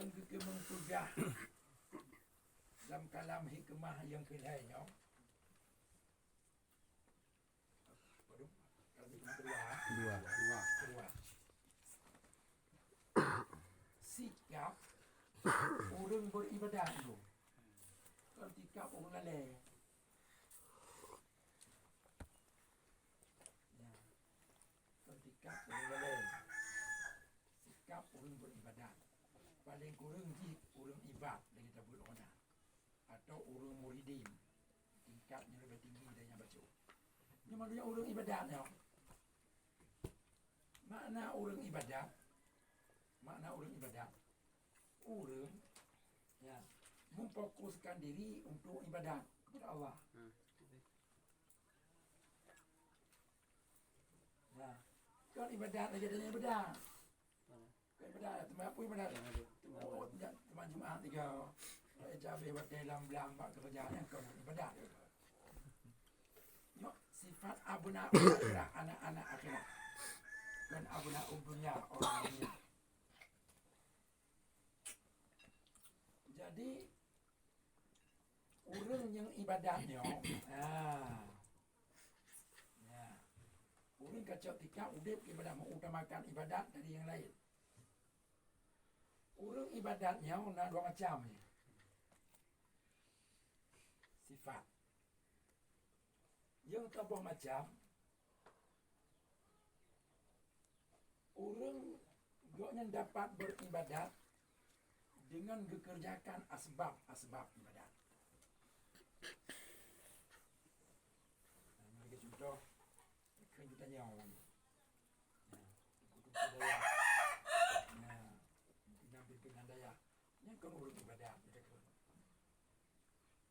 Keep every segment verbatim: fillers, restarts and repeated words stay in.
Geukeumeung peugah lam kalam hikmah nyang keu lhèe nyoe. Waduh, kalam hikmah keudua. Dua. Keudua. Sikap ureueng beuribadat nyoe. Kon sikap ureueng lalè. Ya. Kon sikap ureueng lalè. Sikap ureueng beuribadat. Paleng kureueng jih ureueng ibat lagèe tabeuet ôh na. Atau ureueng muridin. Tingkat nyang leubeh tinggi dari nyang bacut. Nyoe maksudnya ureueng ibadat nyoe. Makna ureueng ibadat, makna ureueng ibadat, ureueng, ya, memfokuskan diri untuk ibadat kepada Allah. Hmm. Ya, kon ibadat lagèe tanyoe ibadat. Kon ibadat, teuma peue ibadat? Oh, teuma Jumat tiga. Eh, cabai watèe lam blang bak keureuja nyan kon ibadat. Nyoe sifat abna akhirat, anak-anak akhirat. Kon abna dunia, orang dunia. Jadi, ureueng nyang ibadat nyoe, ha. Ya. Ureueng ka cok tika udép ibadat, mengutamakan ibadat dari nyang laén. Ureueng ibadat nyoe na dua macam nyoe. Sifat. Nyang saboh macam, ureueng gobnyan dapat beuribadat deungon geukeureujakan asbab-asbab ibadat. Nah, lagèe cuntoh, kheun geutanyoe. Nah, gubernur dayah. Nah, pimpinan-pimpinan dayah. Nyan kon ureueng ibadat, beutôi.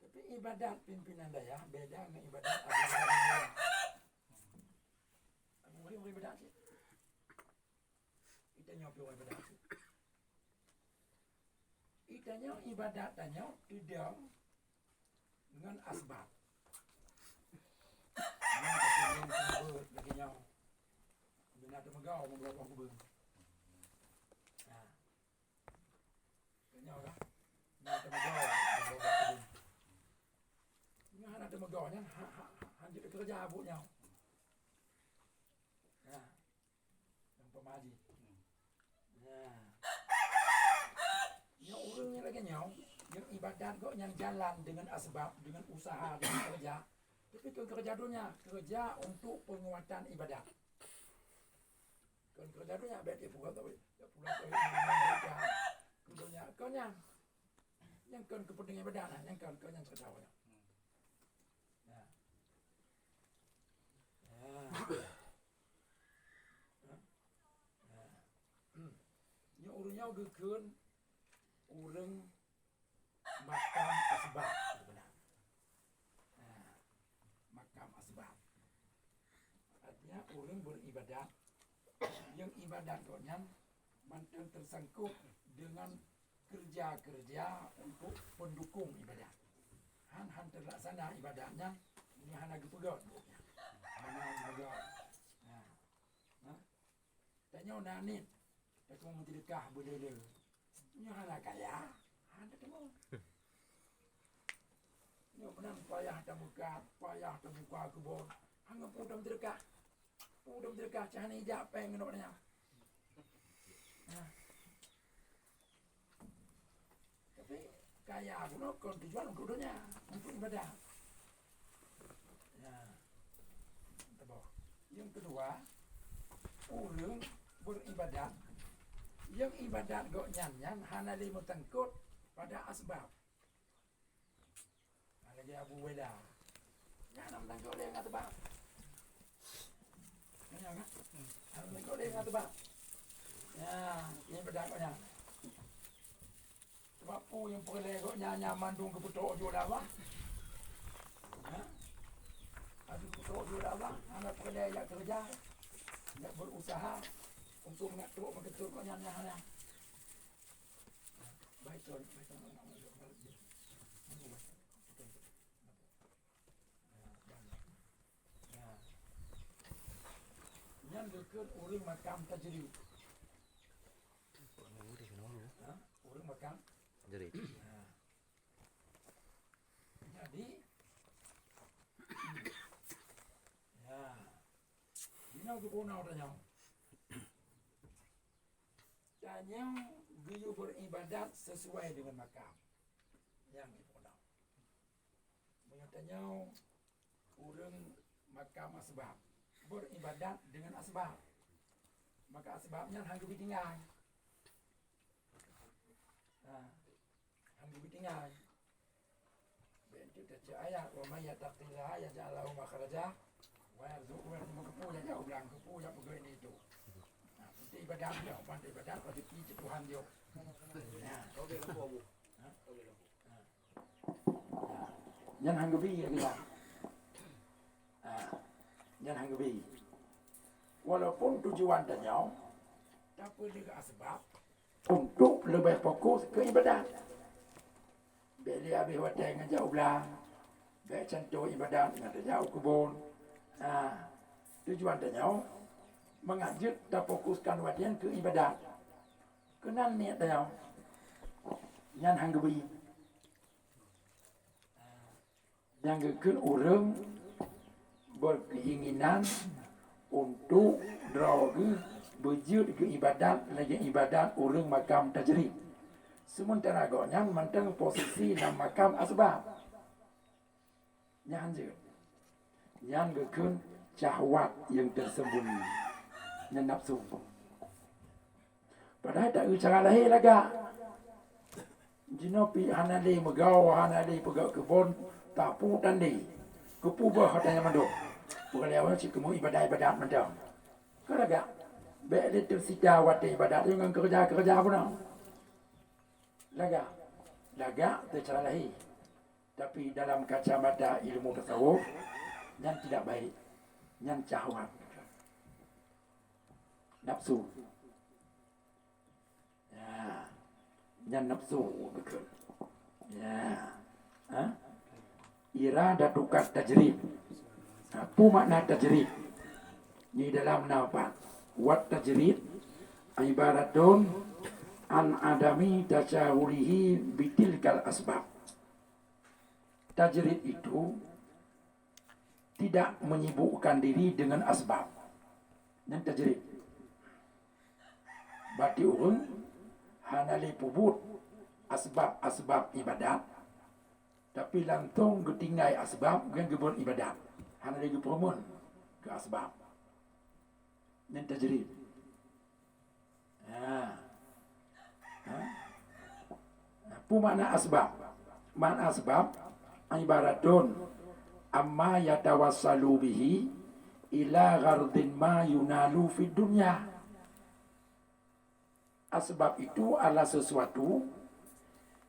Tapi ibadat pimpinan dayah beda ngon ibadat abna dayah. Abna ureueng ibadat cit. Geutanyoe pih ureueng ibadat cit. Geutanyoe ibadat tanyoe teudong ngon asbab. Nyoe tatulông lagèe nyoe. Bina teumeugao meubloe boh kubeung. Nah. Nyoe lah. Nyoe teumeugao, teumeugao. Nyoe hana teumeugao nyan, ha, ha, ha, hanjeuet keureuja buet nyoe. Nah, umpama jih. Nah. Nyoe ureueng nyang lagèe nyoe, nyang ibadat gobnyan jalan deungon asbab, deungon usaha, deungon keureuja. Tapi kon keureuja donya, keureuja untuk penguatan ibadat. Kon keureuja donya, bèk ipugot tapi, ya pulang tapi, donya kon nyan. Nyan kon keupeuntengan ibadat nah, nyan kon, kon nyan cit nyan. Ya. Ya. Ya. Ya. Nyoe ureueng nyoe geukheun ureueng makam asbab, beuna. Nah, makam asbab. Artinya, ureueng beuribadat, nyang ibadat gobnyan mantong teusangkot deungon keureuja-keureuja untuk peundukong ibadat. Han, han teulaksana ibadat nyan, nyan hana geupeugöt. Hana geupeugöt. Nah, nah. Tanyoe na niet, tateumé meuseudeukah beulé-lé. Nyoe hana kaya, hana teumé. Nyoe meunan payah tabuka, payah tabuka keubon. Hana peue tameuseudeukah. Peue tameuseudeukah, cit hana ijak péng keunoe nyan. Nah. Tapi kaya bunoe kon tujuan untuk donya, untuk ibadat. Ya. Teuboh. Nyang keudua, ureueng beuribadat, nyang ibadat gobnyan nyan hana lé meutangkot pada asbab. Lagèe Abu Ubaidah. Nyan hana meutangkot lé ngon teubang. Nyan kan? Hana meutangkot lé ngon teubang. Nyan, nyan beda kok nyan. Sebab peue nyang peureulèe gobnyan nyan mandum geupeutrok ju lé Allah. Ha? Aduh, geupeutrok ju lé Allah, hana peureulèe jak keureuja, jak beurusaha untuk meungatur meukeusut gobnyan nyan hana. Baik, tuan. Baik, tuan. Nyan geukheun ureueng makam tajrid. Ha? Ureueng Kan? Jadi. Nah. Jadi, ya. Inoe geupunoe tanyoe. Tanyoe geuyue beuribadat sesuai dengan makam. Nyang geupunoe. Meunyoe tanyoe ureuëng makam asbab, beuribadat dengan asbab, maka asbab nyan han geubi tinggai. Ha, han geubi tinggai. Bèk teucok ayat, "Wa may yattaqillaha yaj'al lahu makhraja wa yarzuqhu min haitsu la yahtasib." Keupeue jak ulang, keupeue jak peugah ini itu. Nah, penting ibadat dia, penting ibadat, rezeki cit Tuhan dia. Nah. Ha? Nyan han geubi lagèe nyan. Ah, nyan han geubi. Walaupun tujuan tanyoe tapeuleueh asbab untuk leubeh fokus keu ibadat. Bèk lé abéh watèe ngon jak u blang, bèk cuntoh ibadat ngon tajak u keubon. Ah, tujuan tanyoe mangat jeuet tafokuskan watèe nyan keu ibadat. Keunan niet tanyoe. Nyan han geubi. Nyang geukheun ureuëng beukeinginan untuk droe geuh beujeuet geuibadat lagèe ibadat ureuëng makam tajrid, seumeuntara gobnyan mantong posisi lam makam asbab. Nyan jeuet. Nyan geukheun syahwat nyang teuseumbunyi. Nyan nafsu. Padahai taeu cara lahé lagak. Jinoe pih hana lé meugawa, hana lé peugöt keubon, tapu tandé. Keupeue beuh ata nyan mandum? Peugah lé awaknyan cit keumeung ibadat-ibadat mantong. Ka lagak. Bèk lé teusita watèe ibadat nyan ngon keureuja-keureuja bunoe. Lagak. Lagak teucara lahé. Tapi dalam kacamata ilmu tasawuf, nyan tidak baik. Nyan syahwat. Nafsu. Ya. Nyan nafsu beutôi. Ya. Ha? Iradatuka tajrid. Ha, peue makna tajrid? Di dalam nafas. Wat tajrid ibaratun an adami tasyahulihi bitilkal asbab. Tajrid itu tidak menyibukkan diri dengan asbab. Nyan tajrid. Bati ureuëng hana lé peubuet asbab-asbab ibadat, tapi langsong geutinggai asbab ngon geubuet ibadat. Hana lé geupeureumeun keu asbab. Nyan tajrid. Ha. Ha? Peue makna asbab? Makna asbab ibaratun amma yatawassalu bihi ila ghardin ma yunalu fid dunya. Asbab itu adalah sesuatu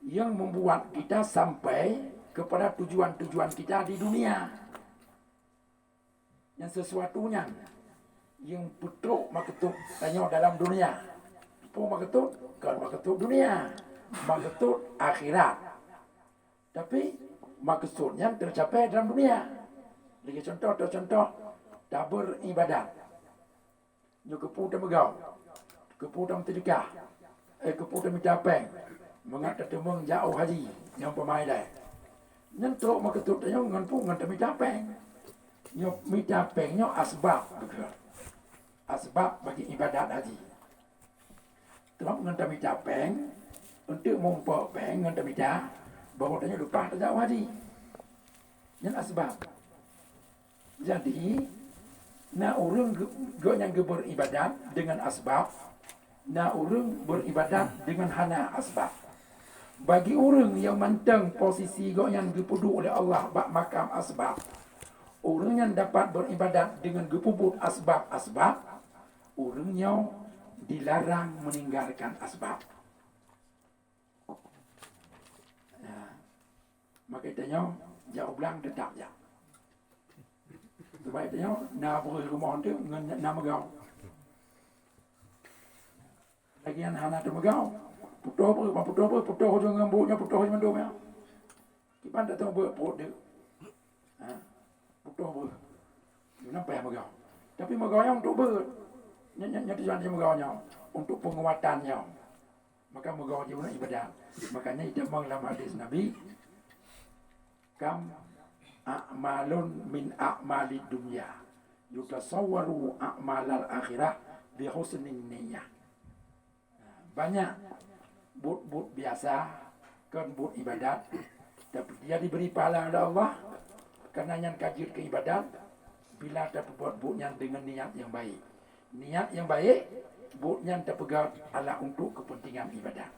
yang membuat kita sampai kepada tujuan-tujuan kita di dunia. Nyang sesuatu nyan nyang peutrok maksud tanyoe dalam dunia. Peue maksud? Kon maksud dunia. Maksud akhirat. Tapi maksud nyan teucapai dalam dunia. Lagèe contoh, contoh, tabeuribadat. Nyoe keupeue tameugawa, keupeue tameuseudekah, eh, keupeue tamita péng, mangat tateumeung jak u haji nyang peumailai. Nyan trok maksud tanyoe ngon peue? Ngon tamita péng. Nyoe mita péng nyoe asbab, beutôi. Asbab bagi ibadat haji. Teuma ngon tamita péng, untuk meumpok péng ngon tamita, baru tanyoe leupah tajak u haji. Nyan asbab. Jadi, na ureuëng geu-, gobnyan geubeuribadat deungon asbab, na ureuëng beuribadat deungon hana asbab. Bagi ureuëng nyang mantong posisi gobnyan geupeuduek lé Allah bak makam asbab, ureuëng nyan dapat beuribadat deungon geupeubuet asbab-asbab, ureuëng nyoe dilarang meninggalkan asbab. Nah, maka tanyoe jak u blang teutap jak. Sebab tanyoe na breueh rumoh teuk ngon na meugawa. Lagèe nyan hana teumeugawa. Putôh breueh, ban putôh breueh, putôh ujong rambut nyoe, putôh ujong mandum nyoe. Kiban tateueng beuet pruet deuk. Ha, putôh breueh. Nyan payah meugawa. Tapi meugawa nyan untuk beuet. Nyan, nyan, nyan tujuan meugawa nyan. Untuk penguatan nyan. Maka meugoe jih ibadat. Makanya itamong lam hadis Nabi, kam a'malun min a'malid dunya yutasawwaru a'malal akhirah bi husnin niyyah. Banyak buet-buet biasa, kon buet ibadat, tapi dia diberi pahala oleh Allah, karena nyan ka jeuet keu ibadat, bila tapeubuet buet nyan deungon niat nyang baik. Niat nyang baik, buet nyan tapeugah adalah untuk kepentingan ibadat.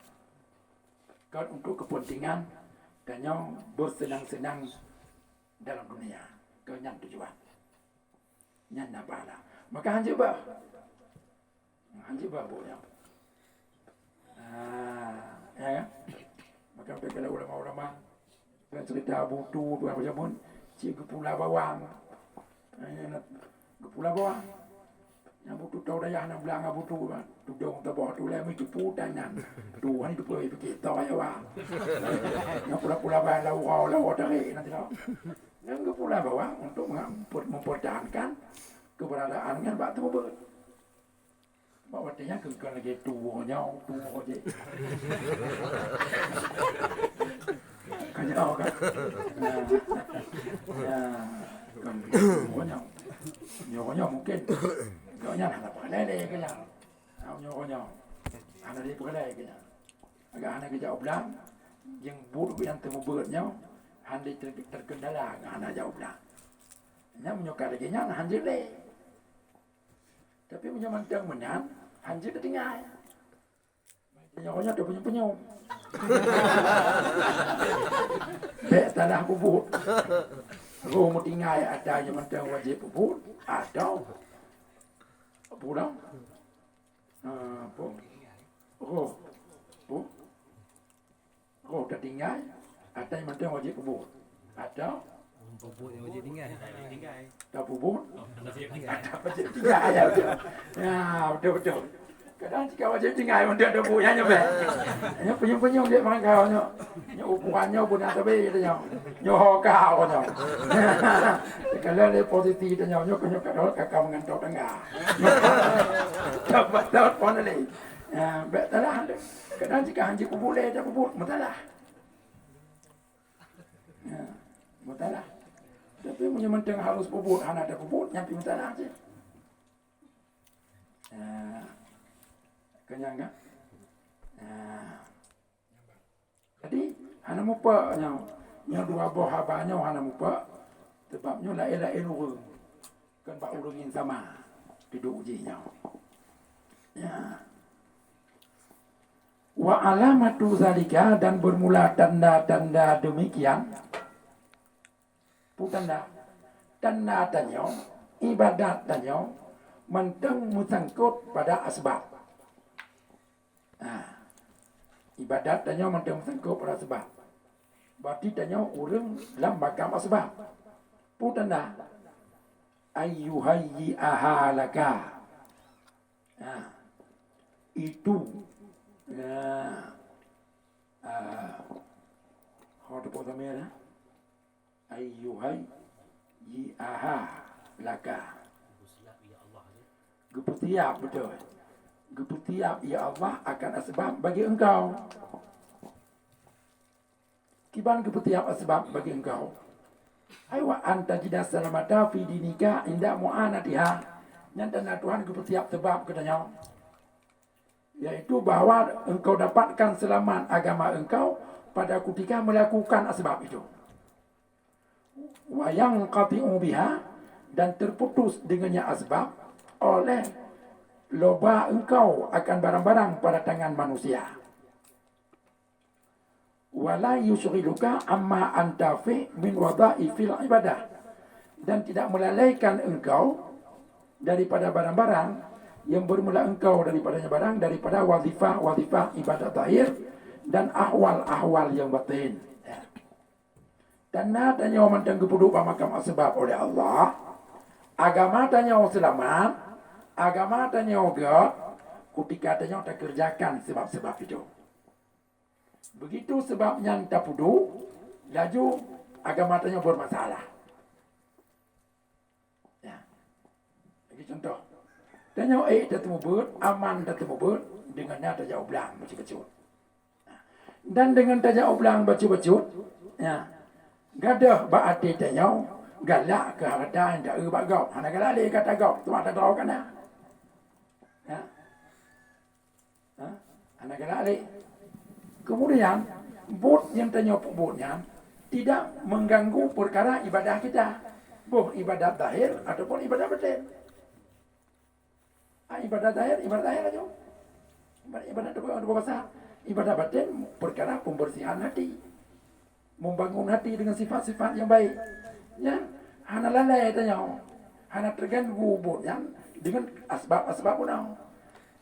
Kon untuk kepentingan tanyoe bersenang-senang dalam dunia. Kon nyan tujuan. Nyan na pahala. Maka hanjeuet bah. Hanjeuet bah buet nyan. Ah, ya kan? Maka bèk kala ulama-ulama, kan cerita Abu Tu tu, apa zaman, cit geupula bawang. Eh, geupula bawang. Nyang Abu Tu tahu dayah, na blang Abu Tu kan. Tudong taboh tu lé meucupu tangan. Tu han tu peuhai pikir tho ya wah. Nyang pula-pula bawang lau lau tarik nanti tau. Nyang geupula bawang untuk mem-, mempertahankan keberadaan nyan bak teumeubeut. Bak watèe nyan keu-, keu lagèe tuwoe nyoe, tuwoe jih. Ka nyoe kan? Nah, nah, kan tuwoe nyoe. Nyoe nyoe mungkin. Nyoe nyan hana peureulèe lé keu nyan. Ah, nyoe nyoe. Hana jipeureulèe keu nyan. Agak hana geujak u blang, jeuet buet nyang teumeubeut nyoe, hana ter-, terkendala, hana jak u blang. Nyan meunyoe ka lagèe nyan, hanjeuet lé. Tapi meunyoe mantong meunan, hanjeuet tatinggai. Nyoe nyoe tapeunyum-peunyum. Bèk salah peubuet. Roh meutinggai ata nyang mantong wajéb peubuet, atau pulang. Ah, apa? Roh. Apa? Oh, tatinggai, ata nyang mantong wajéb peubuet. Atau? Peubuet nyang wajéb tinggai. Tapeubuet? Wajéb tinggai. Ata wajéb tinggai, ya, betul. Ya, betul, betul. Kadang jika wajéb tinggai, mantong tapeubuet, nyan nyoe bèk. Nyoe peunyum-peunyum jih mangkau nyoe. Nyoe ukuran nyoe beuna sabe, kata nyoe. Nyoe ho ka, kata nyoe. Kalau lé posisi, kata nyoe, nyoe, nyoe, ka, ka, ka meugantoe tangga. Dapat, dapat pon lé. Ya, bèk salah. Kadang jika hanjeuet peubuet lé tapeubuet, meusalah. Ya, meusalah. Tapi meunyoe mantong harus peubuet, hana tapeubuet, nyan pih meusalah cit. Ya. Kenyang kan? Ya. Jadi, hana muphom nyoe. Nyoe dua boh haba nyoe hana muphom. Sabab nyoe laén-laén ureueng. Kon bak ureueng nyang sama. Dudoe jih nyoe. Ya. Wa alamatu zalika, dan bermula tanda-tanda demikian. Peue tanda? Tanda tanyoe, ibadat tanyoe mantong meusangkot pada asbab. Nah, ibadat tanyoe mantong meusangkot pada asbab. Berarti tanyoe ureueng lam makam asbab. Peue tanda? Ayyuhayyi'aha laka. Nah, itu. Nah, ah, ho teupeu samé dah. Ayyuhayyi'aha laka. Geupeusiab, beutôi. Geupeusiab, ya Allah, akan asbab bagi engkau. Kiban geupeusiab asbab bagi engkau. Ai wa an tajida salamata fi dinika inda mu'anatiha. Nyan tanda Tuhan geupeusiab sabab keu tanyoe. Yaitu bahwa engkau dapatkan selamat agama engkau pada kutika melakukan asbab itu. Wa yanqati'u biha, dan terputus dengannya asbab oleh loba engkau akan barang-barang pada tangan manusia. Wa la yusyghiluka amma anta fi min wadhaifil ibadah, dan tidak melalaikan engkau daripada barang-barang yang bermula engkau daripadanya barang daripada wazifah-wazifah ibadat zahir dan ahwal-ahwal yang batin. Ya. Tanda tanyoe mantong geupeuduek bak makam asbab oleh Allah, agama tanyoe seulamat, agama tanyoe göt, kutika tanyoe takeureujakan sebab-sebab itu. Begitu sebab nyan tapeuduek, laju agama tanyoe bermasalah. Ya. Lagi contoh. Tanyoe ék tateumeubeut, aman tateumeubeut, deungon na tajak u blang meucue-meucue. Dan deungon tajak u blang bacut-bacut, ya, gadôh bak até tanyoe galak keu hareuta nyang taeu bak gob. Hana galak lé gata gob, teuma tadroe kana. Ya. Ha? Hana galak lé. Kemudian, buet nyang tanyoe peubuet nyan tidak mengganggu perkara ibadah kita, boh ibadat zahir ataupun ibadat batin. Ah, ibadat zahir, ibadat zahir aja. Ibadat, ibadat tu, tu bahasa. Ibadat batin perkara pembersihan hati. Membangun hati dengan sifat-sifat yang baik. Ya, hana lalai tanyoe. Hana terganggu buet nyan dengan asbab-asbab bunoe.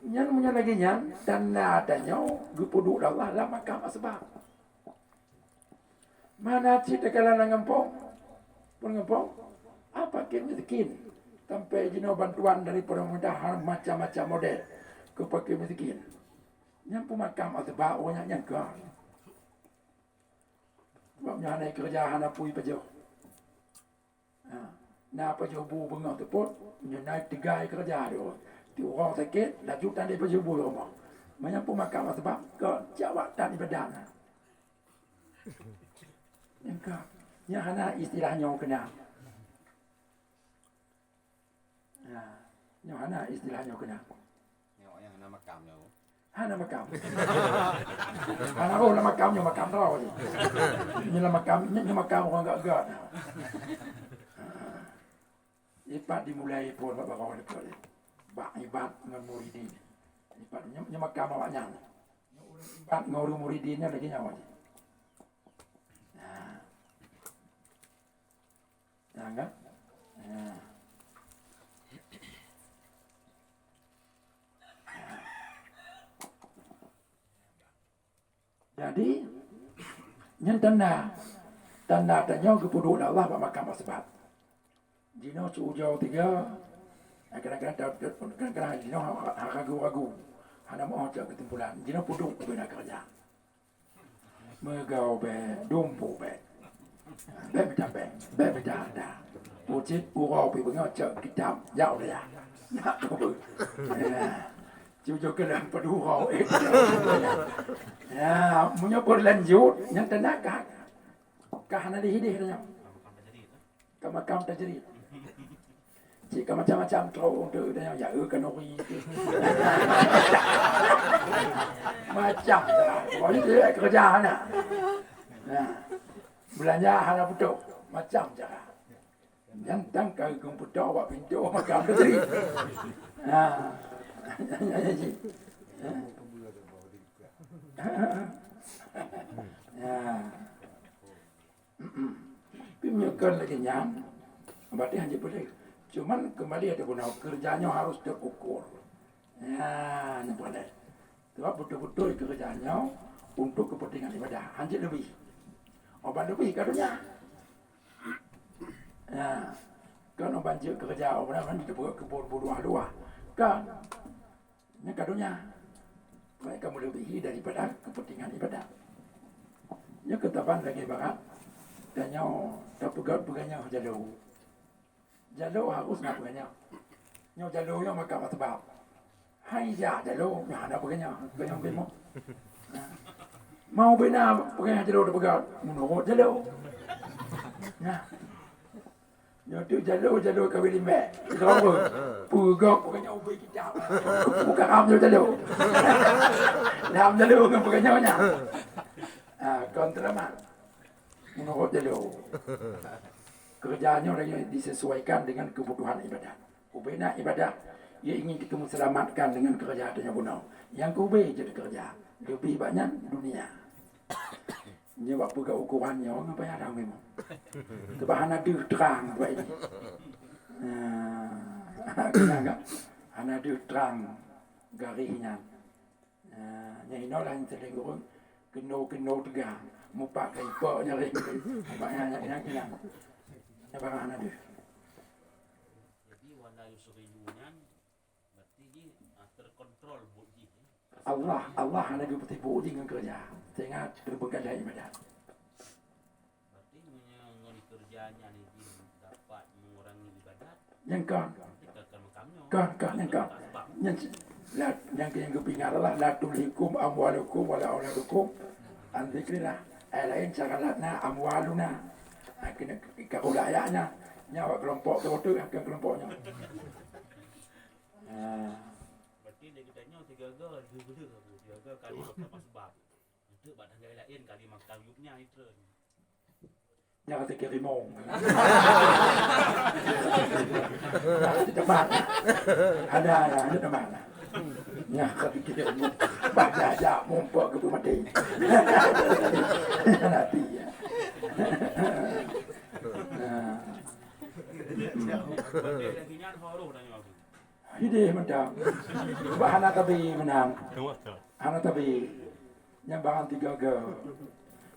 Nyan meunyoe lagèe nyan, tanda tanyoe geupeuduek lé Allah lam makam asbab. Mana cit takalon lam gampông? Pun gampông? Apa ke miskin? Sampai jinoe bantuan dari pemerintah macam-macam model keu fakir miskin. Nyan peumakam asbab ureueng nyan ka. Sebab nyoe hana keureuja, hana pui pajoh. Ha, na pajoh bu beungoh teupot, nyoe na tiga keureuja tu. Ti ureueng sakét, laju tan di pajoh bu rumoh. Manyang peumakam asbab ka jawab tan ibadat na. Nyang ka, nyan hana istilah nyoe keunan. Ha, nyoe hana istilah nyoe keunan. Nyoe nyang hana makam nyoe. Hana makam. Hana roh lam makam nyoe, makam droe nyoe. Nyoe lam makam, nyoe, nyoe makam ureueng gak-gak. Ipat dimulai phôn bak baroe dekat. Bak ibat ngon muridin. Ipat nyoe, nyoe makam awak nyan. Ibat ngon ureueng muridin nyan lagèe nyoe. Nah. Nah, kan? Nah. Jadi, nyan tanda. Tanda tanyoe geupeuduek lé Allah bak makam asbab. Jinoe seuujoe tiga, kadang-kadang ta-, kadang-kadang jinoe ha-, ha-, ragu-ragu. Hana meu'oh cok keusimpulan. Jinoe peuduek ubena keureuja. Meugao bèk, dumpeue bèk. Bèk mita bèk, bèk mita hareuta. Ucit uroe pih beungoh cok kitab, jak u dayah. Nak peubeuet. Ya. Cucok keunan padum uroe. Ya, meunyoe berlanjut, nyan tanda ka, ka hana dihideh nyoe. Ka makam tajrid. Cit ka macam-macam trok untuk dia, ya, eh, kanuri. Macam cara. Pokoknya dia kerja hana. Nah, belanja hana betul. Macam cara. Nyang tang ka geumpeutôk bak pintoe makam tajrid. Nah. Nah. Tapi meunyoe kon lagèe nyan, berarti hana jipeureulèe. Cuman kembali ateueh bunoe, keureuja nyoe harus teurukur. Nyan nyang peureulèe. Sebab beutôi-beutôi keureuja nyoe untuk kepentingan ibadah, hana jeuet leubeh. Obat leubeh ka donya. Nah, kan obat jeuet keureuja, obat nyan jeuet keu buet luwah-luwah. Kan? Nyan ka donya. Baik kamu lebihi daripada kepentingan ibadat. Nyoe keutaban lagèe barat, tanyoe tapeugöt peuganyoh jaloe. Jaloe harus na peuganyoh. Nyoe jaloe nyoe maka sebab. Hai ya jaloe nyoe hana peuganyoh, peuganyoh bemo. Mau bina peuganyoh jaloe tapeugöt, meunurot jaloe. Nah. Nyoe tu jaloe, jaloe kawin limbèk. Droe. Peugah, peugah nyoe ubé kitab. Bukan ham nyoe jaloe. Lam jaloe ngon peugah nyoe nyan. Ah, kon teulamat. Meunurot jaloe. Keureuja nyoe lagèe disesuaikan dengan kebutuhan ibadat. Ubé na ibadat, ia ingin kita menyelamatkan dengan keureuja tanyoe bunoe. Nyang keu ubé jeuet keureuja. Leubeh bak nyan, dunia. Nyoe bak peugah ukoran nyoe ngon payah dah memang. Sebab hana deuh trang buat ini. Nah, kena enggak? Hana deuh trang garéh nyan. Nah, nyan inoe lah yang sering ureueng keunoe-keunoe teuga. Mupak ka ipok nyan lé. Sebab nyan, nyan, nyan, nyan. Nyan barang hana deuh. Jadi, wala yusridu nyan Berarti jih, ah, terkontrol buet jih, ya. Allah, Allah hana geupeusibu jih ngon keureuja, sehingga terbeungkadai ibadat. Berarti meunyoe ngon keureuja nyan jih dapat mengurangi ibadat, nyan kon. Berarti ka, ka makam nyoe. Kon, kon, nyan kon. Ka sebab. Nyan si-, la, nyang, nyang geupeuingat Allah, "La tulhikum amwalukum wala auladukum Alhamdulillah. Ayat laén, "Syaghalatna amwaluna." Ha, keuneuk ka ulah ayatnya. Nyan bak keulompok tu, tu, ha, keulompok nyan. Ha. Berarti dari kita nyoe tiga-tiga, tiga-tiga kali makan asbab. Itu bak tanggai laén kali makan yuknya itu. Nyan ka teukirimong. Nyan ka teuteumang. Ada, ada, ada teumang. Nyan ka teukirimong. Bah jajak mumpok keu peumaté. Nanti ya. Nah. Hideh mantap. Bah hana tabi meunan. Hana tabi. Nyan barang tiga-tiga.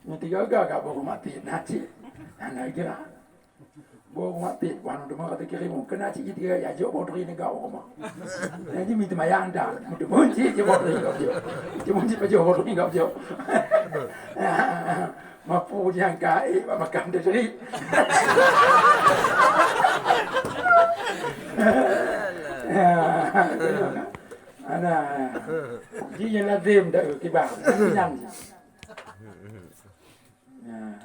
Nyan tiga-tiga gak boh rumoh Tit na cit. Hana geura. Boh rumoh Tit, wan teuma ka teukirim. Keunan cit tiga ya jok boh turi nigau rumoh. Jadi mi teumayang dah. Mutu bunci je boh turi nigau jok. Cuma cit pajoh boh turi nigau jok. Mapu nyang ka, eh, bak makam teuh. Ada. Ji nyang lazim dak kiban. Nyan. Ya.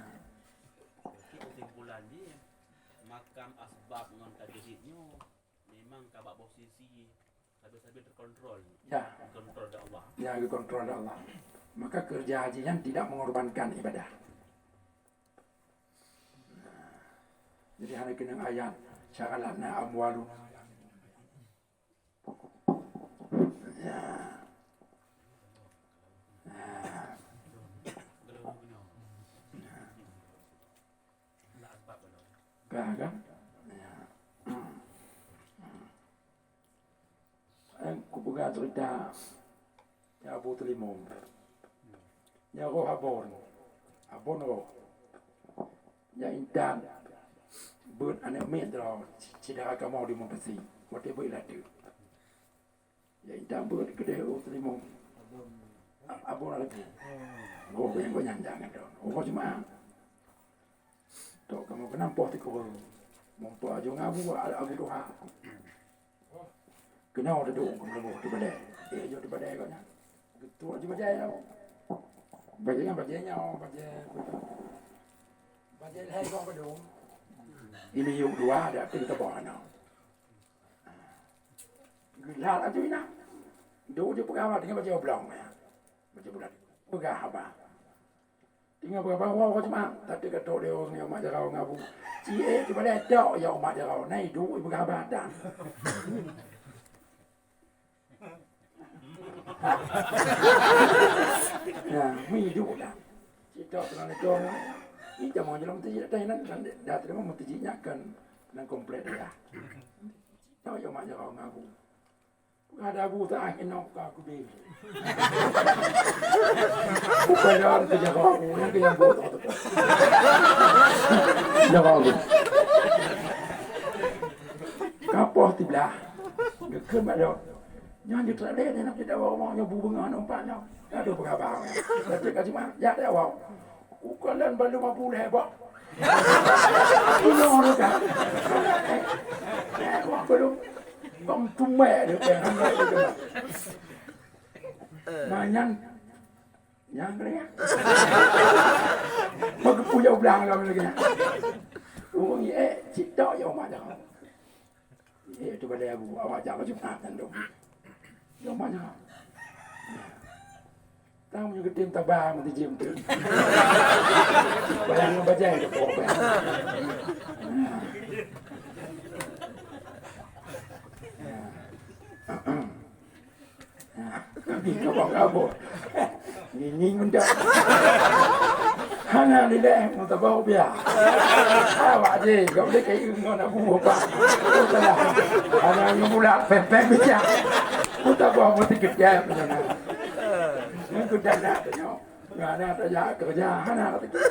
Jadi kesimpulan jih, makam asbab ngon tajrid nyoe memang ka bak posisi sabe-sabe terkontrol. Ya. Dikontrol oleh Allah. Ya, dikontrol oleh Allah. Maka kerja haji nyan tidak mengorbankan ibadah. Jadi hana keuneuk ayat, "Syaghalatna amwaluna." Ya. Ya. Ka, kan? Ya. Eh, kupeugah cerita ya Abu Teulimong. Ya roh Abon. Abon roh. Ya intat. Beuet aneuk miet droe, syedara kamoe di Meuntasi. Watèe beuet laju. Ya intat beuet keudeh Abu Teulimong. Abon laju. Oh, banyak-banyak jangan dong. Oh, cuma. Tok kamoe keunan poh tikeue. Mumpung aju ngabu, Abu Tuha. Keunoe teuduek keu meulaboh teuh badai. Eh, jok teuh badai kok nyan. Geutuek jih bajèe nyoe. Bajèe nyan bajèe nyoe, bajèe. Bajèe lhèe gong padum. Ini yuk dua, ada pih teuboh aneuk. Geulat aju inan. Duek jih peugah haba, tinggai bajèe oblong ya. Bajèe bulat. Peugah haba. Tinggai peugah haba, "Woe, woe, cuma." Tapi ka trok lé ureueng nyoe mak jaroe ngabu. "Ci, eh, cuba lé tok ya mak jaroe. Nai duek peugah haba dah." Ya, mi duek dah. Ci tok teunan lé gong. Ni jameun jalan meuteujih dah, dah, dah, dah, dah, meuteujih nyan kan nang komplek dah. Tok ya mak jaroe ngabu. Ada buta inoe ka kubi. Bukan dalam kerja kau, yang kerja buat tu. Jaga aku. Kapoh tiblah. Geukheun bak lôn. Nyan di trek lé, nak kita bawa mau nyobu beungoh numpak nyoe. Aduh, peugah bang. Tapi ka cuma, ya, dia bawa. Ukalon balu mampu lé, bak. Inoe tu kan. Eh, wah, balu. Kong tumbek dia, kan. Manyan. Nyang kena ya. Bagi punya ulang lagi, lagi. Urang, eh, cit tok ya, umat dah. Eh, tu balai abu, awak jak baju paham tu. Cuma nya. Tang meunyoe geutem taba meuti jim tu. Bayang ngon bajai tu, pokok bayang. Nah, kami kabong-kabong. Ngieng-ngieng meudak. Hana lileh meutabah biar. Awak je, gak boleh kayak ngon aku apa. Salah. Hana nyumulak pempek bijak. Meutabah meuti kejap. Yang tu dah nak tengok. Hana tajak kerja, hana tajak.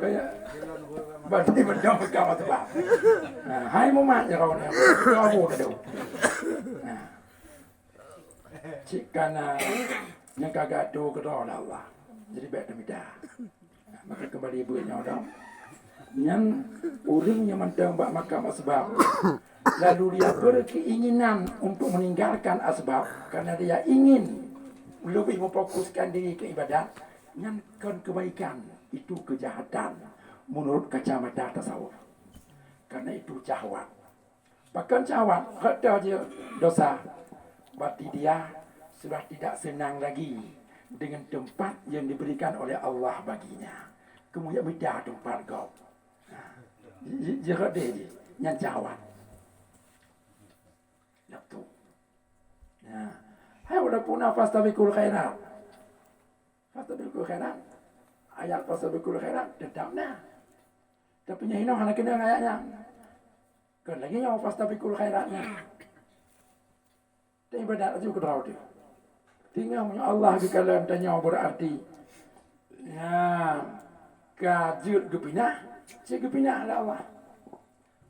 Kaya berarti benda mereka masa bah. Nah, hai mumat ya kawan ya. Kamu kado. Nah. Cik kana nyang ka gado keudroe lé Allah. Jadi bèk teumita. Maka kembali buet nyoe dong. Nyan ureueng nyang mantong bak makam asbab, lalu dia berkeinginan untuk meninggalkan asbab karena dia ingin lebih memfokuskan diri ke ibadat, Nyan kon kebaikan, itu kejahatan menurut kacamata tasawuf. Karena itu syahwat. Pakon syahwat, rot jeuet dosa. Berarti dia sudah tidak senang lagi dengan tempat yang diberikan oleh Allah baginya. Kemudian mita tempat gob. Nah, j-, j-, jeuet deh jih, nyan syahwat. Nafsu. Nah, hai walaupun na fastabiqul khairat. Fastabiqul khairat. Ayat fastabiqul khairat tetap na. Tapi nyoe hinoe hana keunong ayat nyan. Kon lagèe nyoe fastabiqul khairat nyan. Teuibadat laju keudroe teuh. Tinggai meunyoe Allah geukalon tanyoe, berarti, ya, ka jeuet geupinah, cit geupinah lé Allah.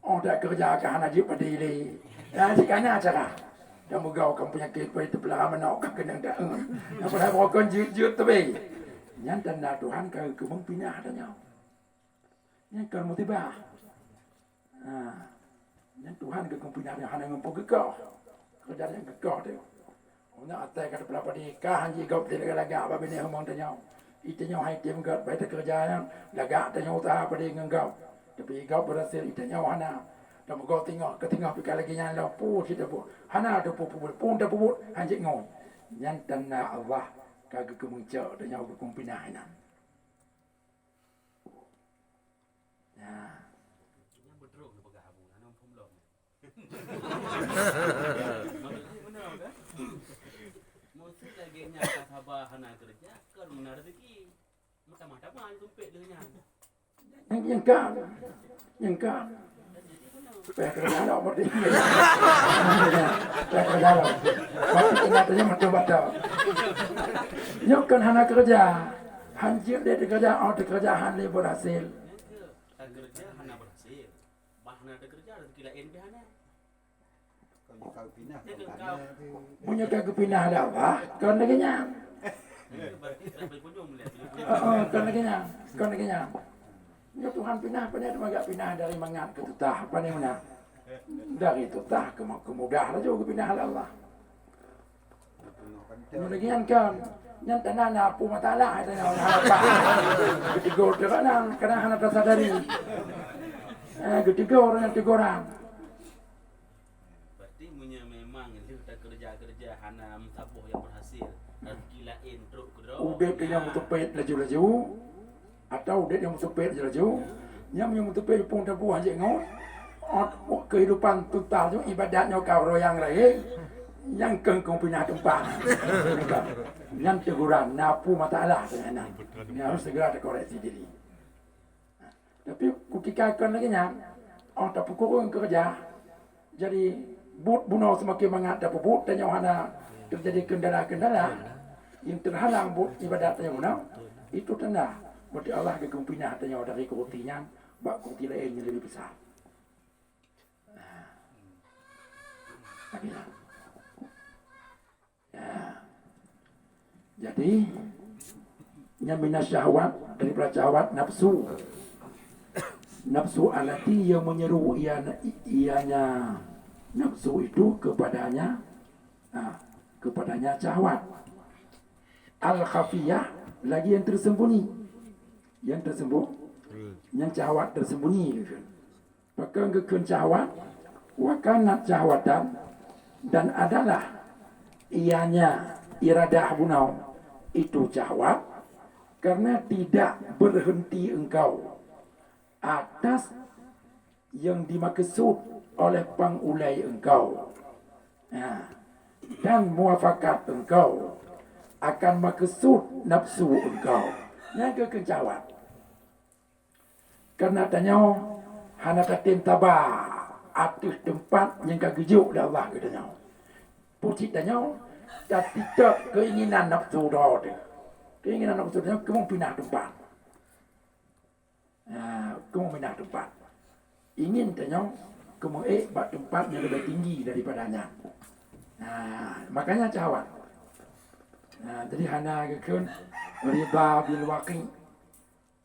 Oh, takeureuja ka hana jeuet padé lé. Nah, cit kana cara. Dan beugau ka peunyakét, pai teupeulara manok ka keunong taeun. Nah, padahai bukon jeuet-jeuet teuh. Nyan tanda Tuhan ka geukeumeung pinah tanyoe. Nyan kon musibah. Ha. Nyan Tuhan geukeumeung pinah, hana ngon peue geukoh. Keureuja nyang geukoh teuh. Meunyoe asai ka teupeula padé, ka han jigob lagak-lagak bak binéh umong tanyoe. Itanyoe hai tem göt, bai takeureuja nyan, lagak tanyoe useuha padé ngon gob. Tapi gob beurhasil, itanyoe hana. Tameugöt teungoh, keu teungoh pih ka lagèe nyan lom, peue cit tapeubuet. Hana tapeubuet, peue tapeubuet, han jeuet ngon. Nyan tanda Allah ka geukeumeung cok, tanyoe geukeumeung pinah inan. Ya. Nyan beutôi geupeugah Abu, hana muphom lom. Maksud lagèe nyan, ka saba hana keureuja, kon meunan rezeki. Meutamah-tamah sumpet lheueh nyan. Nyang, nyang ka, nyang ka. Supaya keureuja lom, berarti. Supaya keureuja lom. Berarti keunyataannya mantong batal. Nyoe kon hana keureuja. Han jeuet lé teukeureuja, oh, teukeureuja han lé beurhasil. Nyang ka, teukeureuja hana beurhasil. Bah hana teukeureuja, rezeki laén pih hana. Kon ka geupinah, kon ka na teuh. Meunyoe ka geupinah lé Allah, kon lagèe nyan. Heeh, kon lagèe nyan, kon lagèe nyan. Nyoe Tuhan pinah, pane teuma geupinah dari mangat keu tutah, pane meunan. Dari tutah keu, keu mudah laju geupinah lé Allah. Nyoe lagèe nyan kan, nyan tanda na peue masalah, tanda na apa. Geutegur teuh kadang, kadang hana tasadari. Eh, geutegur dengan teguran. Berarti meunyoe memang lheueh takeureuja-keureuja hana meusaboh nyang beurhasil, rezeki laén trok keudroe. Udép nyang meuteupet laju-laju, atau udép nyang meuteupet laju-laju, nyang, nyang meuteupet pun tabuh jeuet ngon, ot, kehidupan tutah nyoe ibadat nyoe ka uroe nyang laén, nyang keu keu pinah teumpat. Nyan teguran, na peue masalah keunan. Nyan harus segera takoreksi diri. Tapi kutika kon lagèe nyan, oh, tapeukureueng keureuja. Jadi, buet bunoe seumaken mangat tapeubuet, tanyoe hana teujadi kendala-kendala nyang teuhalang buet ibadat tanyoe bunoe, itu tanda berarti Allah geukeumeung pinah tanyoe dari kurusi nyan bak kurusi laén nyang leubeh besar. Nah. Lagèe nyan. Ya. Jadi, nyan minas syahwat, daripada syahwat nafsu. Nafsu allati yang menyeru ianya, ianya nafsu itu kepadanya, ah, kepadanya syahwat. Al-khafiyah, lagi yang tersembunyi. Yang tersembunyi, yang syahwat tersembunyi. Pakon geukheun syahwat? Wa kanat syahwatan, dan adalah ianya iradah bunoe itu syahwat, karena tidak berhenti engkau atas yang dimaksud oleh pang ulèe engkau. Nah, dan muafakat engkau akan maksud nafsu engkau. Nyan geukheun syahwat. Karena tanyoe hana tatem saba ateueh teumpat nyang ka geujok lé Allah keu tanyoe. Peue cit tanyoe tatitop keinginan nafsu droe teuh. Keinginan nafsu tanyoe keumeung pinah teumpat. Ha, keumeung pinah teumpat. Ingin tanyoe keumeung ék bak teumpat nyang leubeh tinggi daripada nyan. Ha, makanya syahwat. Ha, jadi hana geukheun ridha bil waqi'.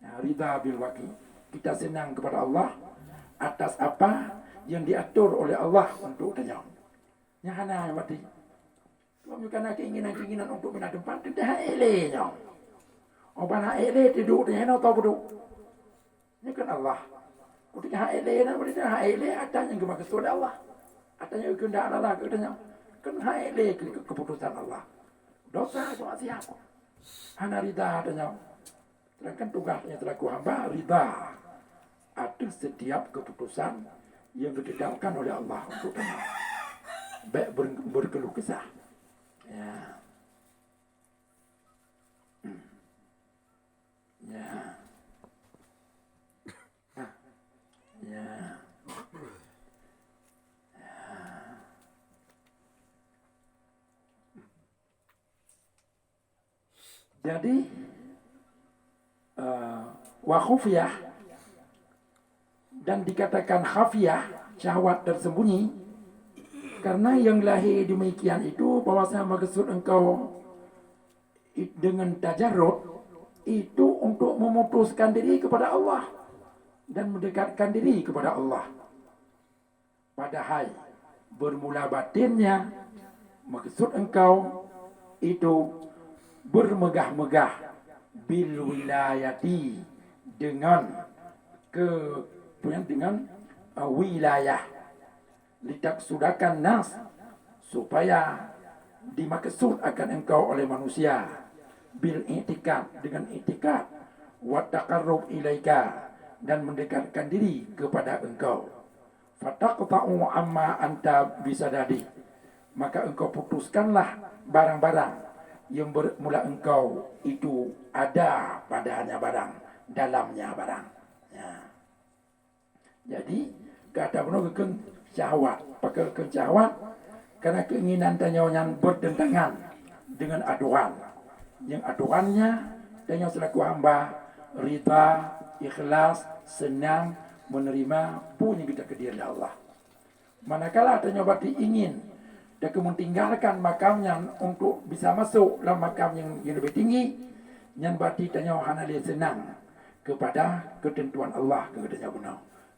Nah, ridha bil waqi'. Kita senang kepada Allah atas apa yang diatur oleh Allah untuk tanyoe. Nyan hana mati. Sebab nyoe kana keinginan-keinginan untuk pinah teumpat, teuntèe hai lé nyoe. Uban hak ék lé tiduek di hinoe tau peuduek. Nyoe kan Allah. Kutika hak ék lé na, kutika hak ék lé ata nyang geumaksud Allah. Ata nyang geukeundak Allah keu tanyoe. Kan hak ék lé keu keuputusan Allah. Dosa cuma siap. Hana rida tanyoe. Sedangkan tugas tanyoe selaku hamba rida ateueh setiap keputusan yang ditetapkan oleh Allah untuk tanyoe. Baik ber- berkeluh kesah. Ya. Ya. Ya. Jadi, eh, wa khufiyah dan dikatakan khafiyah, syahwat tersembunyi, karena yang lahir demikian itu bahwasanya maksud engkau i- dengan tajarrud itu untuk memutuskan diri kepada Allah dan mendekatkan diri kepada Allah. Padahai bermula batinnya maksud engkau itu bermegah-megah bil wilayati dengan ke dengan uh, wilayah litaksudakan nas supaya dimaksud akan engkau oleh manusia bil i'tikad dengan i'tikad wa taqarrub ilaika dan mendekatkan diri kepada engkau. Fataqta'u amma anta bisadadi, maka engkau putuskanlah barang-barang yang bermula engkau itu ada padanya barang, dalamnya barang. Ya. Jadi, gata bunoe geukheun syahwat. Pakon geukheun syahwat? Karena keinginan tanyoe nyan bertentangan dengan aturan. Yang aturannya tanyoe selaku hamba rida, ikhlas, senang menerima peue nyang geutakdir lé Allah. Manakala tanyoe bati ingin takeu meninggalkan makam nyan untuk bisa masuk lam makam nyang, nyang leubeh tinggi, nyan bati tanyoe hana lé seunang keupada keuteuntuan Allah keu geutanyoe bunoe.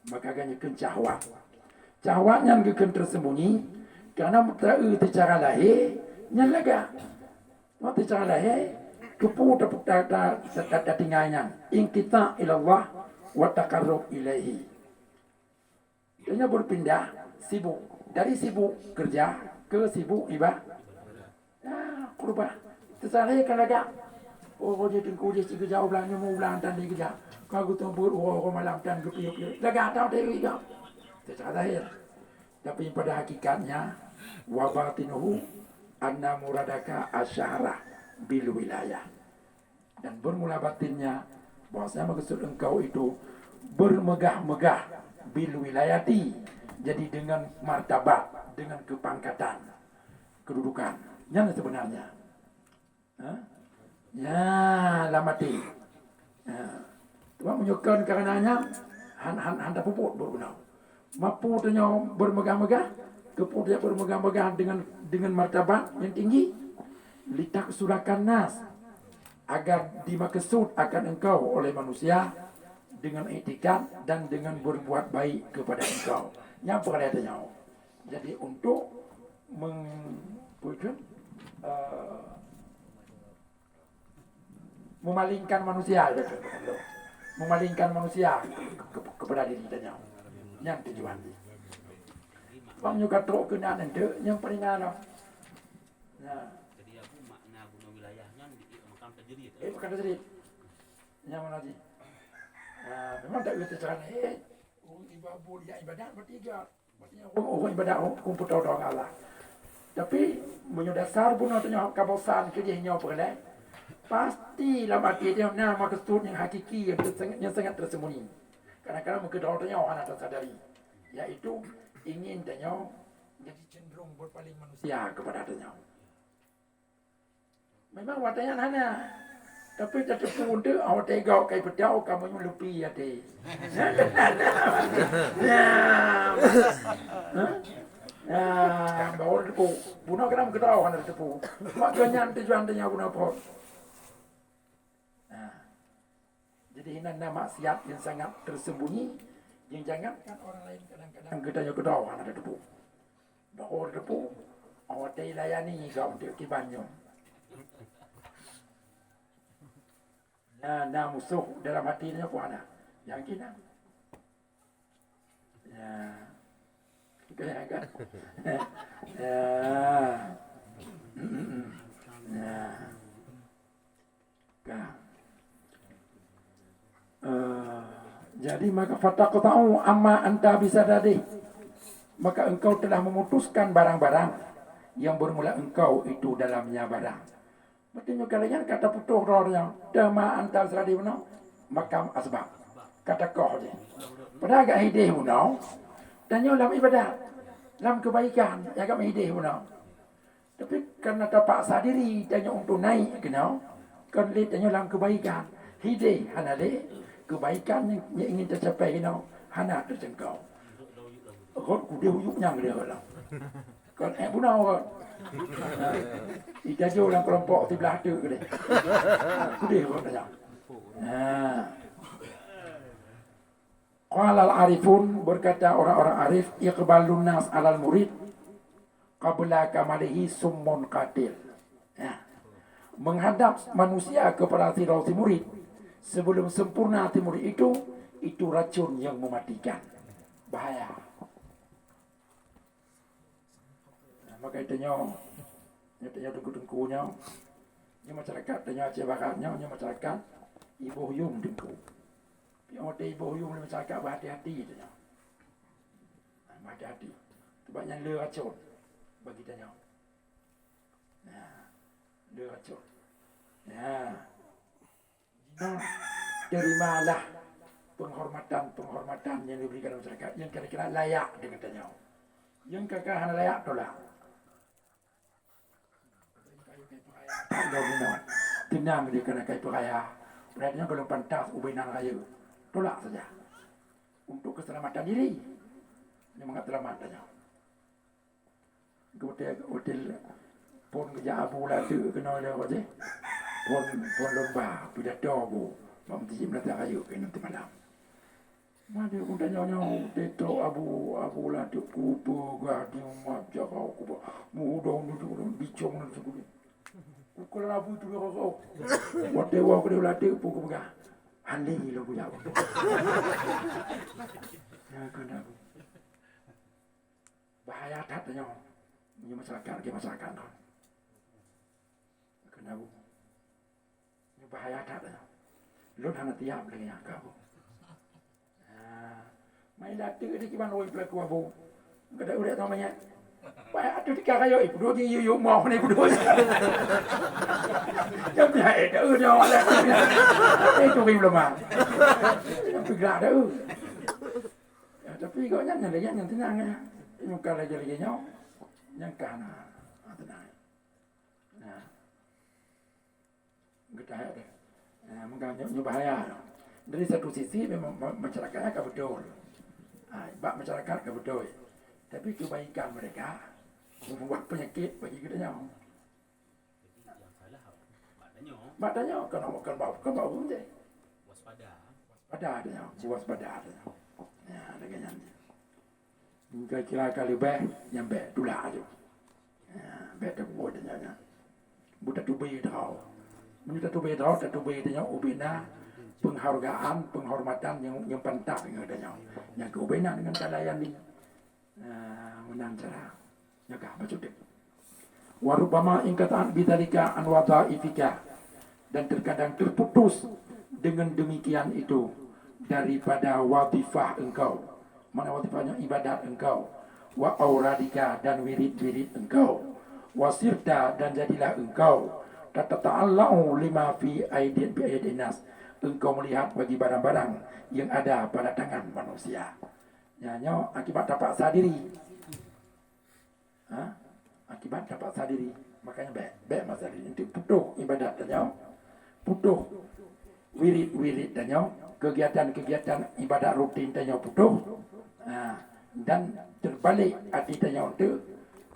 Maka geutanyoe kheun syahwat. Syahwat nyan geukheun tersembunyi, karena meutaeu teucara lahé nyan lagak. Meutaeu teucara lahé, keupeue ta-, ta-, ta-, ta-, tatinggai nyan? Inqita ilallah wa taqarrub ilaihi. Tanyoe berpindah sibuk, dari sibuk kerja ke sibuk iba-, ah, kurban. Teusalah kan lagak. Oh, jih teungku jih sigeujak u blang nyoe, u blang tan lé geujak. Ka geuteubiet uroe-uroe malam tan geupiôh-piôh. Lagak tau teuiga. Secara zahir. Tapi pada hakikatnya, wa batinuhu anna muradaka asyarah bil wilayah. Dan bermula batinnya bahwasanya maksud engkau itu bermegah-megah bil wilayati, jadi dengan martabat, dengan kepangkatan, kedudukan. Nyan sebenarnya. Ha? Ya, lam hati. Ya. Cuma meunyoe kon karena nyan, han, han, han tapeubuet buet bunoe. Mapu tanyoe bermegah-megah, keupeue tanyoe bermegah-megah dengan, dengan martabat yang tinggi, litaksudakan nas, agar dimaksud akan engkau oleh manusia dengan iktikad dan dengan berbuat baik kepada engkau. Nyan peureulee tanyoe. Jadi untuk meng-, apa itu, eh, memalingkan manusia, memalingkan manusia ke-, ke-, kepada diri tanyoe. Nyan tujuan jih. Bang nyoe ka trok keunan enteuk nyang paling alam. Nah. Jadi aku makna bunoe wilayah nyan di makam tajrid. Eh, makam tajrid. Nyan mana jih? Nah, memang tak kata cara lain. Ureueng ibadat, ya ibadat bertiga. Maksudnya, ureueng, ureueng ibadat, ureueng, ureueng peutoe-toe ngon Allah. Tapi, meunyoe dasar bunoe tanyoe ka bosan keu jih nyoe peureulee, pasti lam até tanyoe na maksud nyang hakiki nyang teusangat, nyang sangat tersembunyi. Kadang-kadang meukeudroe tanyoe hana tasadari, yaitu ingin tanyoe jadi cenderung berpaling manusia kepada tanyoe. Memang watée nyan hana. Tapi tateupeue teuk, watée gob kai peutau, ka meunyoe lupi até. Ya. Hah? Ya, baru tateupeue. Bunoe kadang meukeudroe hana tateupeue. Mak geuh nyan tujuan tanyoe bunoe phon. Nah. Jadi, hinan na maksiat yang sangat tersembunyi, yang jangankan orang lain kadang-kadang geutanyoe keudroe hana tateupeue. Baru tateupeue, watée layani geuh untuk kiban nyoe. Na, na musoh dalam hati nyoe pun hana. Nyang kina. Ya. Kaya kan? Ya. Ya. Ka. Eh, jadi maka fataqta'u amma anta bisadadih. Maka engkau telah memutuskan barang-barang yang bermula engkau itu dalamnya barang. Berarti nyoe kalian ka taputôh droe nyoe. Teuma anta bisadadih bunoe makam asbab. Ka takoh jih. Padahal agak hideh bunoe. Dan nyoe lam ibadat. Lam kebaikan. Ya agak hideh bunoe. Tapi karena terpaksa diri tanyoe untuk naik keunoe, kon lé tanyoe lam kebaikan. Hideh hana lé, kebaikan yang, yang ingin tercapai keunoe hana terjangkau. Rot kudeh uyuk nyang dia lah. Kon eh bunoe rot. Itajo lam kelompok siblah tu kudeh. Kudeh rot dah. Nah. Qala al-arifun, berkata orang-orang arif, iqbalun nas alal murid qabla kamalihi summun qatil. Ya. Menghadap manusia kepada si, si murid sebelum sempurna si murid itu, itu racun yang mematikan. Bahaya. Nah, maka itu nyoe, nyoe, nyoe teungku-teungku nyoe, nyoe masyarakat tanyoe Aceh Barat nyoe, nyoe masyarakat iboh yum teungku. Piôh watèe iboh yum lé masyarakat, berhati-hati tanyoe. Nah, berhati-hati. Sebab nyan le racun bagi tanyoe. Nah, le racun. Nah. Terimalah penghormatan-penghormatan yang diberikan masyarakat yang kira-kira layak dengan tanyoe. Yang kira-kira hana layak, tolak. Tenang dia kena kai pengaya. Berarti kalau pantas ubena raya, tolak saja. Untuk keselamatan diri. Ini mangat selamat tanyoe. Hotel, hotel phon geujak Abu Lateuk keunoe lé Abu Lateuk. Phon, phon lomba pidato Abu bak Meuseujid Meunasah Rayeuk keunoe nanti malam. Mada pun tanyoe nyoe hotel trok Abu, Abu Lateuk kupeugah di umat jaroe kuba muhudong nujok dong bicong nujok dong. Ukeue Abu tu rosok. Watèe woe keudeh Lateuk pun kupeugah, "Handi lôn kujak." Ya kan Abu. Bahaya that tanyoe. Meunyoe masyarakat lagèe masyarakat nyoe. Keuneuk bu. Nyoe bahaya that tanyoe. Lôn hana tiab lagèe nyan ka bu. Ha. Mai Lateuk di kiban woi peulaku abu. Kada ureueng sama nyan. Pai atuh tika kayo ibu dua di yu yu mau ni ibu dua. Jam dia eh dah udah oleh. Eh tu belum ah. Yang peugah dah. Ya, tapi gobnyan nyan lagèe nyan teunang ya. Nyoe ka lagèe-lagèe nyoe, nyang ka na, ah, teunang. Nah. Geutahak deh. Nah, meuga nyoe, nyoe bahaya. Dari satu sisi memang ma-, masyarakatnya ka beutôi. Ah, bak masyarakat ka beutôi. Tapi kebaikan mereka membuat penyakit bagi kita nyoe. Bak tanyoe, kan, kan bak, kan bak ureueng deh. Waspada. Waspada tanyoe, waspada tanyoe. Ya, lagèe nyan. Kira-kira ka leubeh, nyang bèk tulak aju. Ya, bèk tapubuet tanyoe nyan. Bu tatubé droe. Meunyoe tatubé droe, tatubé tanyoe ubena penghargaan, penghormatan nyang, nyang pantas ngon tanyoe. Nyang keu ubena deungon talayani. Ah, meunan cara. Jaga bacut deh. Wa rubbama inqata'at bidzalika an wadhaifika. Dan terkadang terputus dengan demikian itu daripada wadhifah engkau. Mana wadhifahnya ibadat engkau. Wa auradika dan wirid-wirid engkau. Wa sirta dan jadilah engkau. Tatata'allau lima fi aidin bi aidin nas. Engkau melihat bagi barang-barang yang ada pada tangan manusia. Nyan nyoe akibat tapaksa diri. Ha? Akibat tapaksa diri. Makanya bèk, bèk masa diri. Nanti putoh ibadat tanyoe. Putoh wirid-wirid tanyoe. Kegiatan-kegiatan ibadat rutin tanyoe putoh. Ha. Dan terbalik hati tanyoe tu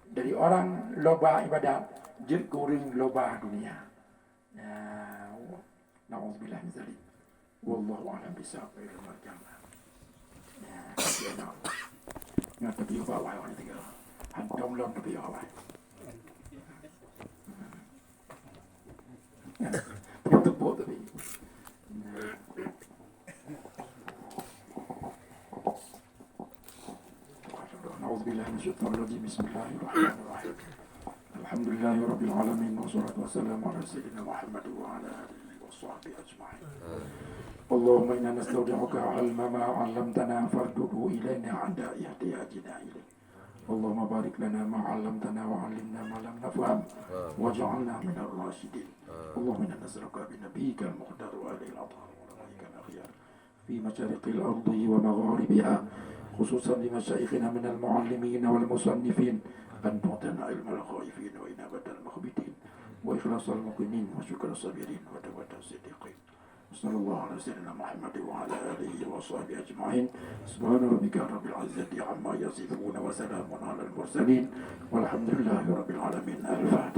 dari orang loba ibadat, jeuet keu ureueng loba dunia. Ya, na'udzubillah min dzalik. Wallahu a'lam bishawab. Ya, nyoe tapi ubak awai tiga. Hantom lom tapi ubak awai. Ya, tepuk-tepuk tapi. الشيطان الرجيم. بسم الله الرحمن الرحيم. الحمد لله رب العالمين، والصلاة والسلام على سيدنا محمد وعلى آله وصحبه أجمعين. اللهم إنا نستودعك علم ما علمتنا فارده إلينا عند احتياجنا إليه. اللهم بارك لنا ما علمتنا وعلمنا ما لم نفهم واجعلنا من الراشدين. اللهم إنا نسألك بنبيك المختار وآله الأطهار وعلمائك الأخيار في مشارق الأرض ومغاربها، خصوصا لمشايخنا من المعلمين والمصنفين أن تعطينا علم الخائفين وإنابة المخبتين وإخلاص الموقنين وشكر الصابرين وتوبة الصديقين. صلى الله على سيدنا محمد وعلى آله وصحبه أجمعين. سبحان ربك رب العزة عما يصفون وسلام على المرسلين والحمد لله رب العالمين. الفاتحة.